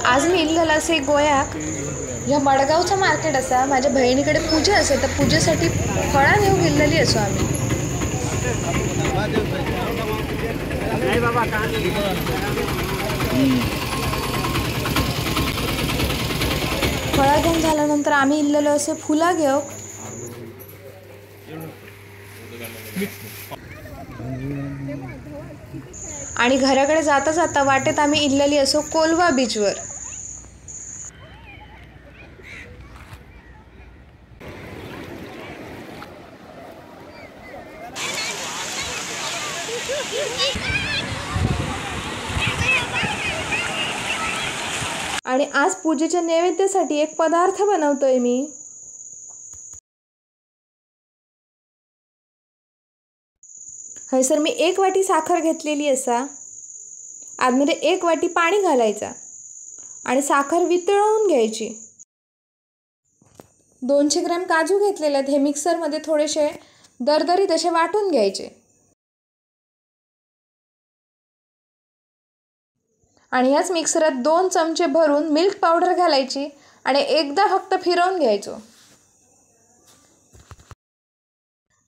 आज मी इल्लेलो असे गोयाक ह्या मडगावचा मार्केट असा। माझ्या बहिणीकडे पूजा असे तर पूजेसाठी फळा घेऊन गेलेली असो आम्ही। फळा घेऊन झाल्यानंतर आम्ही इल्लेलो असे फुला घेऊ। आणि घराकडे जाता जाता वाटेत आम्ही इल्लेली असो कोलवा बीचवर। आणि आज पूजेच्या नैवेद्यासाठी एक पदार्थ बनवतोय मी। हयसर मी 1 वाटी साखर घेतलेली असा, आतमध्ये 1 वाटी पाणी घालायचा आणि साखर वितळवून घ्यायची। 200 ग्रॅम काजू घेतलेले आहेत, हे मिक्सरमध्ये थोडेसे दरदरीत असे वाटून घ्यायचे। आणि ह्याच मिक्सरात 2 चमचे भरून मिल्क पावडर घालायची आणि एकदा फक्त फिरवून घ्यायचो।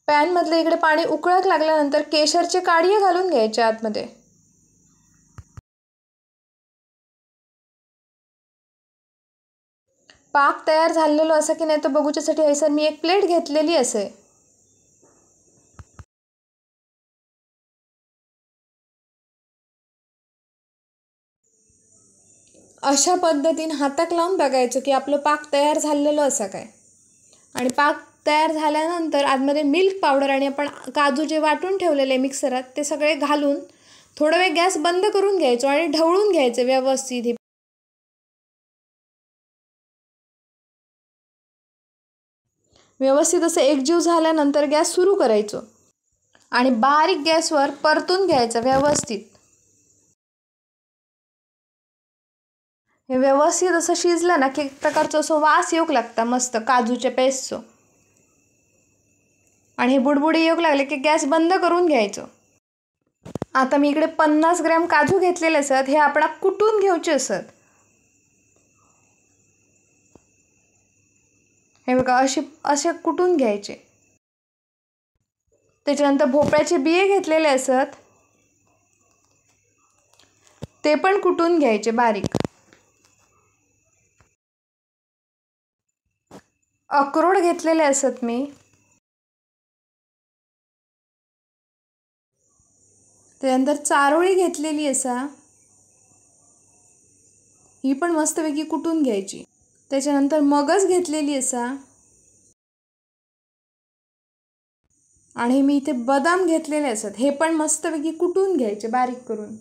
पॅनमधले इकडे पाणी उकळायला लागल्यानंतर केशरचे काडिये घालून घ्यायचे आतमध्ये। पाक तयार झालेलो असा की नाही तो बघूच्यासाठी हयसर मी एक प्लेट घेतलेली असे। अशा पद्धतीने हाताक लावून बघायचं की आपलं पाक तयार झालेलो असा काय। आणि पाक तयार झाल्यानंतर आतमध्ये मिल्क पावडर आणि आपण काजू जे वाटून ठेवलेले मिक्सरात ते सगळे घालून थोडा वेळ गॅस बंद करून घ्यायचो आणि ढवळून घ्यायचं व्यवस्थित। व्यवस्थित असं एकजीव झाल्यानंतर गॅस सुरू करायचो आणि बारीक गॅसवर परतून घ्यायचं व्यवस्थित। हे व्यवस्थित असं शिजलं ना की एक प्रकारचा असं वास येऊ लागता मस्त काजूच्या पेस्टचो। आणि हे बुडबुडे येऊ लागले की गॅस बंद करून घ्यायचो। आता मी इकडे 50 ग्रॅम काजू घेतलेले असत, हे आपण कुटून घ्यायचे असत। हे बघा असे असे कुटून घ्यायचे। त्याच्यानंतर भोपळ्याचे बिये घेतलेले असत, ते पण कुटून घ्यायचे बारीक। अक्रोड घेतलेले असत मी। त्यानंतर चारोळी घेतलेली असा, ही पण मस्तपैकी कुटून घ्यायची। त्याच्यानंतर मगज घेतलेली असा आणि मी इथे बदाम घेतलेले असत, हे पण मस्तपैकी कुटून घ्यायचे बारीक करून।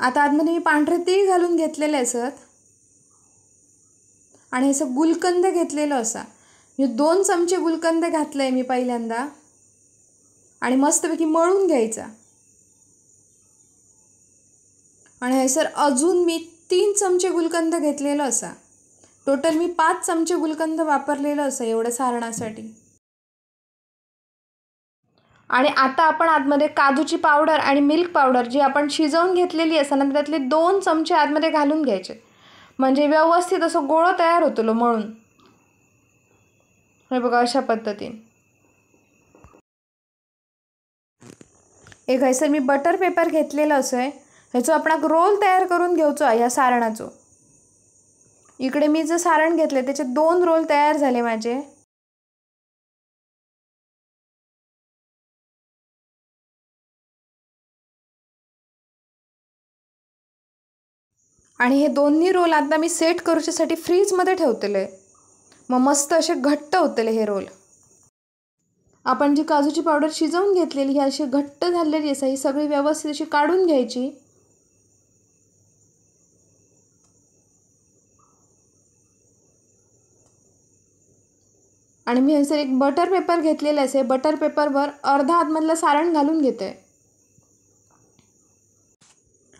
आता आतमध्ये मी पांढरे तीळ घालून घेतलेले असत आणि असं गुलकंद घेतलेलं असा, मी 2 चमचे गुलकंद घातलंय मी पहिल्यांदा आणि मस्तपैकी मळून घ्यायचा। आणि हयसर अजून मी 3 चमचे गुलकंद घेतलेलो असा, टोटल मी 5 चमचे गुलकंद वापरलेलो असा एवढं सारणासाठी। आणि आता आपण आतमध्ये काजूची पावडर आणि मिल्क पावडर जी आपण शिजवून घेतलेली असा ना त्यातले 2 चमचे आतमध्ये घालून घ्यायचे, म्हणजे व्यवस्थित असं गोळा तयार होतो मळून। हे बघा अशा पद्धतीने। एक हयसर मी बटर पेपर घेतलेलं असं आहे, ह्याचो आपण रोल तयार करून घेऊचो आहे ह्या सारणाचो। इकडे मी जे सारण घेतले त्याचे 2 रोल तयार झाले माझे। आणि हे दोन्ही रोल आता मी सेट करूच्यासाठी फ्रीजमध्ये ठेवतले, मग मस्त असे घट्ट होतले हे रोल। आपण जी काजूची पावडर शिजवून घेतलेली ही अशी घट्ट झालेली असा, ही सगळी व्यवस्थित अशी काढून घ्यायची। आणि मी हयसर एक बटर पेपर घेतलेला असे, बटर पेपरवर अर्धा आतमधलं सारण घालून घेते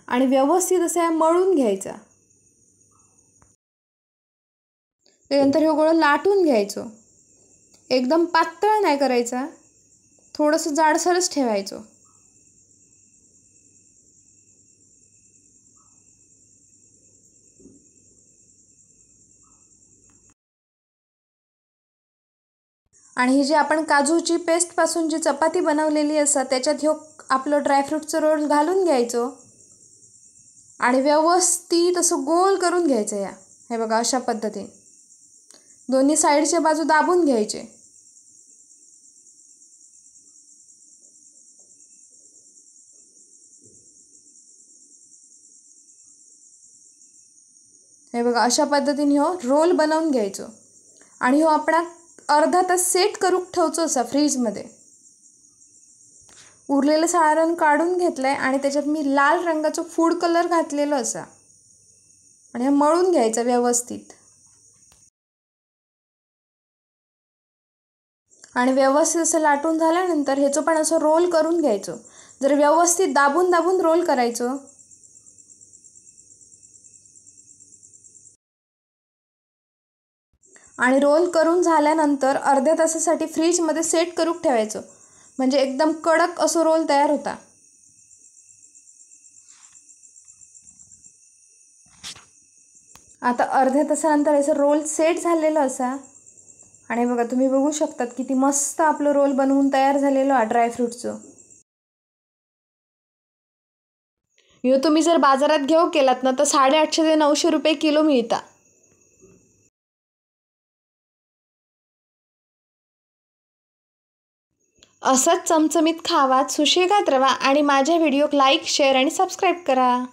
आणि व्यवस्थित असं मळून घ्यायचा। त्यानंतर हे गोळं लाटून घ्यायचो, एकदम पातळ नाही करायचा, थोडंसं जाडसरच ठेवायचो। आणि ही जी आपण काजूची पेस्टपासून जी चपाती बनवलेली असा त्याच्यात ह्यो आपलं ड्रायफ्रूटचं रोल घालून घ्यायचो आणि व्यवस्थित असं गोल करून घ्यायचं या। हे बघा अशा पद्धतीने दोन्ही साईडच्या बाजू दाबून घ्यायचे। हे बघा अशा पद्धतीने हो रोल बनवून घ्यायचो आणि हो आपण अर्धा तास सेट करूक ठेवचो असा फ्रीजमध्ये। उरलेलं सारण काढून घेतलंय आणि त्याच्यात मी लाल रंगाचा फूड कलर घातलेलो असा आणि हे मळून घ्यायचं व्यवस्थित आणि व्यवस्थित असं लाटून झाल्यानंतर ह्याचं पण असं रोल करून घ्यायचो। जर व्यवस्थित दाबून दाबून रोल करायचो। आणि रोल करून झाल्यानंतर अर्ध्या तासासाठी फ्रीजमध्ये सेट करूक ठेवायचो, म्हणजे एकदम कडक असो रोल तयार होता। आता अर्ध्या तासानंतर असं रोल सेट झालेलो असा आणि बघा तुम्ही बघू शकतात किती मस्त आपलं रोल बनवून तयार झालेलो आहे ड्रायफ्रूटचं। यो तुम्ही जर बाजारात घेऊ केलात ना तर 850 ते 900 रुपये किलो मिळता। असंच चमचमीत खावा, सुशेगात रवा आणि माझ्या व्हिडिओ लाईक, शेअर आणि सबस्क्राईब करा।